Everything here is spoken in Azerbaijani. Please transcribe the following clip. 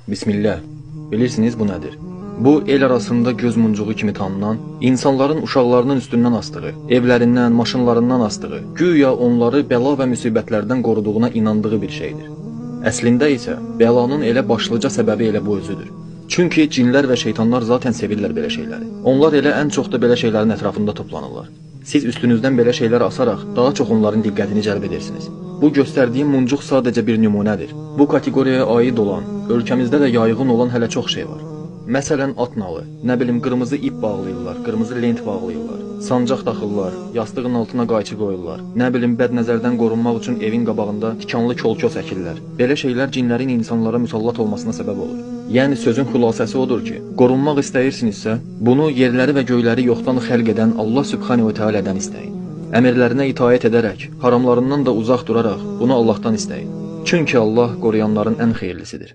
Bismillah. Bilirsiniz bu nədir? Bu el arasında göz muncuğu kimi tanınan, insanların uşaqlarının üstündən asdığı, evlərindən, maşınlarından asdığı, güya onları bəla və müsibətlərdən qoruduğuna inandığı bir şeydir. Əslində isə bəlanın elə başlıca səbəbi elə bu özüdür. Çünki cinlər və şeytanlar zaten sevirlər belə şeyləri. Onlar elə ən çox da belə şeylərin ətrafında toplanırlar. Siz üstünüzdən belə şeylər asaraq daha çox onların diqqətini cəlb edirsiniz. Bu göstərdiyim muncuq sadəcə bir nümunədir. Bu kateqoriyaya aid olan, ölkəmizdə də yayğın olan hələ çox şey var. Məsələn, at nalı, nə bilim qırmızı ip bağlayırlar, qırmızı lent bağlayırlar, sancaq taxırlar, yastığın altına qayçı qoyurlar, nə bilim bəd nəzərdən qorunmaq üçün evin qabağında tikanlı kolkos əkirlər. Belə şeylər cinlərin insanlara müsallat olmasına səbəb olur. Yəni sözün xülasəsi odur ki, qorunmaq istəyirsinizsə, bunu yerləri və göyləri yoxdan xəlq edən Allah Sübhanehu ve Teala'dan istəyin. Əmrlərinə itaət edərək, haramlarından da uzaq duraraq bunu Allahdan istəyin. Çünki Allah qoruyanların ən xeyirlisidir.